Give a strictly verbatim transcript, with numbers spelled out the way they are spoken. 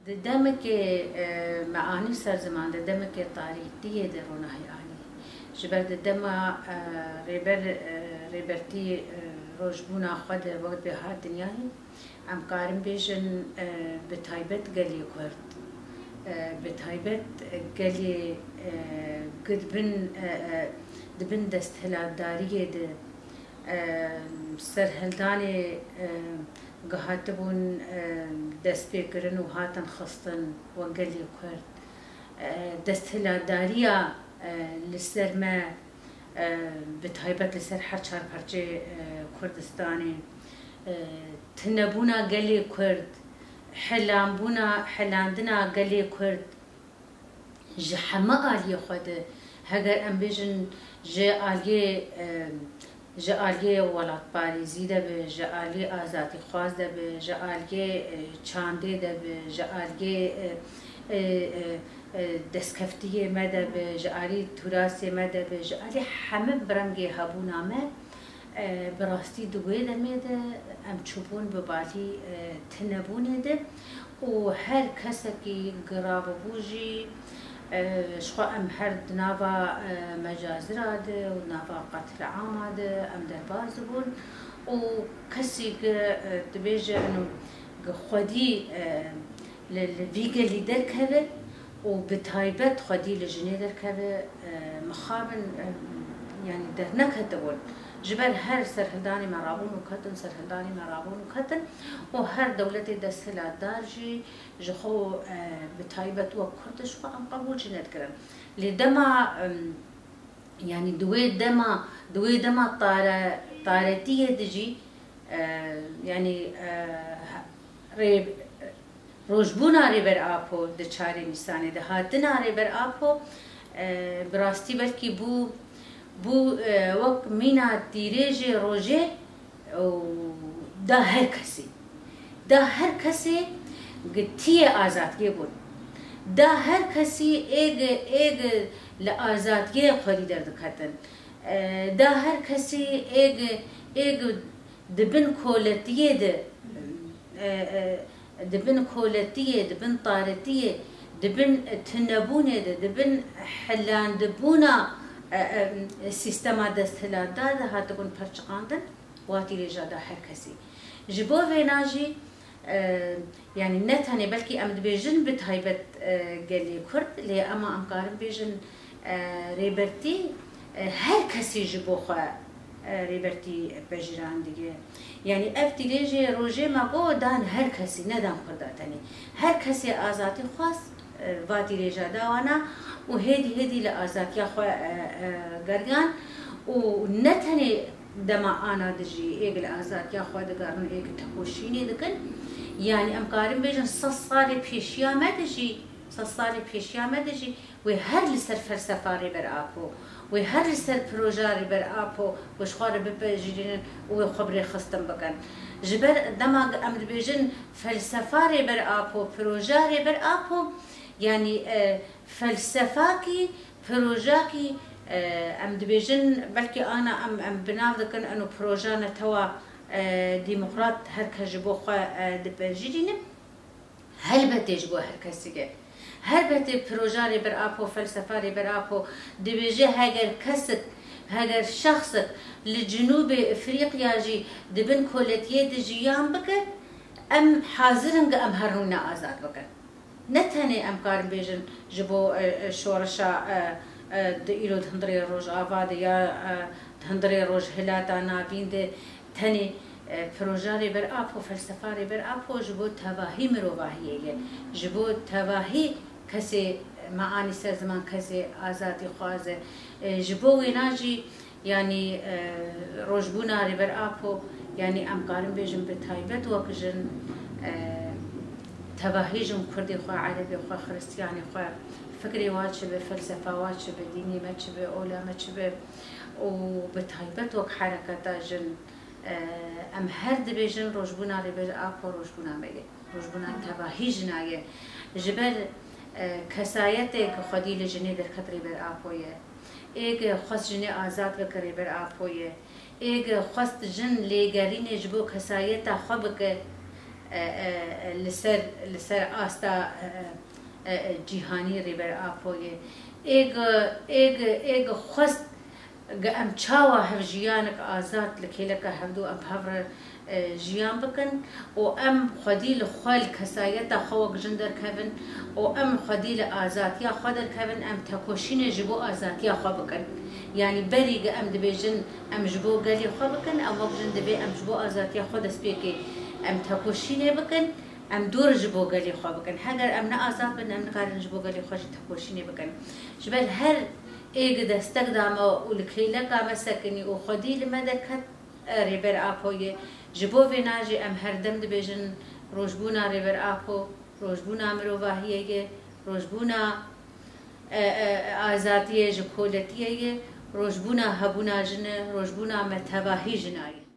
Di demekê, e, me anî ser ziman, di demekê tarîtiyê de ronahî anî. Ji ber di dema, e, rêber, e, rêbertî, e, rojbûna xwe de wek bê hat dinyayê, em karin bêjin, e, bi taybet gelê Kurd, e, bi taybet gelê, e, ku di bin, e, e, di bin desthilatdariyê de, e, serhildanê, e, ku hatibûn, e, destpêkirin û hatin xistin wek gelê Kurd. E, desthilatdariya, e, li ser me, e, bi taybet li ser her çar parçeyê, e, Kurdistanê, e, tunebûna gelê Kurd, hilanbûna, hilandina gelê Kurd, ji heme aliyê xwe de, heger em bêjin ji aliyê, e, ji aliyê welatparêzî de be, ji aliyê azadîxwaz de be, ji aliyê, e, çandê de be, ji aliyê, e, e, e, e, destkeftiyê me de be, ji aliyê turasê me de be, ji aliyê heme bi rengê hebûna me, e, bi rastî di wê demê de em çûbûn bi balî, e, tunebûnê de û her kesekî girabûbû jî, e, ji xwe em her di nava, e, mecazira de û nava qetlîama de em derbas dibûn û kesî ku, e, dibêje eno ku xwedî, e, li, li vî gelî derkeve û bi taybet xwedî li jinê derkeve, e, mixabin, e, yanî derneketibûn. Ji ber her serhildanê me rabûn û ketin, serhildanê me rabûn û ketin û her dewletê desthilatdar jî ji xwe, e, bi taybet wek Kurd ji xwe em qebûl jî nedikirin. Lê dema, em, yanî di wê dema, di wê dema tare-, taretiyê de jî, e, yanî, e, rê-, rojbûna Rêber Apo di çarê Nîsanê de, hatina Rêber Apo, e, bi rastî belkî bû, bû, e, wek mîna tîrêjê rojê û da her kesî. Da her kesî gitiyê azadiyê bûn. Da her kesî ê gi, ê gi li azadiyê xwedî derdiketin. E, da her kesî ê gi, ê gi di bin koletiyê de, e, e, di bin koletiyê, di bin taretiyê, di bin tunebûnê de, di bin hilandibûna, e, e, sîstema desthilatdar de hatibûn perçiqandin, wa tîrêja da her kesî. Ji bo vêna jî, e, yanî ne tenê belkî em dibêjin bi taybet, e, gelê Kurd, lê ema em karin bêjin, e, rêbertî, e, her kesî ji bo xwe, e, rêbertî pejirandî ye. Yanî ev tîrêjê rojê me got dan her kesî, ne dan Kurda tenê. Her kesê azadîxwaz, e, va tîrêja da wana û hêdî hêdî li azadiya xwe, e, e, geriyan û ne tenê dema ana de jî ê li azadiya xwe digerin û ê tekoşînê dikin. Yanî em karin bêjin sed salê pêşiya me de jî, sed salê pêşiya me de jî wê her li ser felsefa Rêber Apo, wê her li ser proja Rêber Apo wê ji xwe re bipejirînin û wê xwe bi rêxistin bikin. Ji ber dema em dibêjin felsefa Rêber Apo, proja Rêber Apo, yanî, e, felsefakî, projakî, e, em dibêjin, belkî ana em, em bi nav dikin, eno proja netewa, e, demokrat her kes ji bo xwe, e, dipejirîne. Helbetê ji bo her kesî ye. Helbetê proja Rêber Apo, felsefa Rêber Apo dibêje, heger kesik, heger şexsik li Cinûbê Efrîqya jî di bin koletiyê de jiyan bike, em hazir in ku em her rûne azad bikin. Ne tenê em karin bêjin ji bo, e, e, şoreşa, e, e, di îro di hundirê Rojava de ya, e, di hundirê Rojhilata Navîn de tenê, e, proja Rêber Apo, felsefa Rêber Apo ji bo tevahî mirovahiyê ye. Ji bo tevahî kesê me anî ser ziman, kesê azadîxwaz e. E, ji bo wêna jî Yanî, e, rojbûna Rêber Apo, yanî em karin bêjin bi taybet wek jin, e, tevahî jin Kurdê xwe, Erebê xwe, Xiristiyanê xwe, fikrê wa çi be, felsefa wa çi be, dînê me çi be, ola me çi be û bi taybet wek hereketa jin, e, em her dibêjin rojbûna Rêber Apo rojbûna me ye. Rojbûna tevahî jina ye. Ji ber, e, kesayetê ku xwedî li jinê derket Rêber Apo ye. Ê ku xwest jinê azad bike Rêber Apo ye. Ê ku xwest jin lêgerînê ji bo kesayeta xwe bike, e, e, e, li ser, li ser asta, e, e, e, cîhanî Rêber Apo ye. Êg, êg, êg xwest ge em çawa hev jiyanek azad li kêleka hevdû em bi hev re, e, jiyan bikin û em xwedî li xwe, li kesayeta xwe wek jin derkevin û em xwedî li azadiya xwe derkevin, em tekoşînê ji bo azadiya xwe bikin. Yanî berî ge em dibêjin em ji bo gelê xwe bikin, em wek jin divê em ji bo azadiya xwe destpêkê em tekoşînê bikin, em dûr ji bo gelê xwe bikin. Heger em ne azad bin, em nikarin ji bo gelê xwe jî tekoşînê bikin. Ji ber her êg destek da me û li kêleka me sekinî û xwedî li me derket, e, Rêber Apo ye. Ji bo vêna jî em her dem dibêjin rojbûna Rêber Apo, rojbûna mirovahiyê ye, rojbûna, e, e, azadiyê ji koletiyê ye, rojbûna hebûna jin e, rojbûna me tevahî jina ye.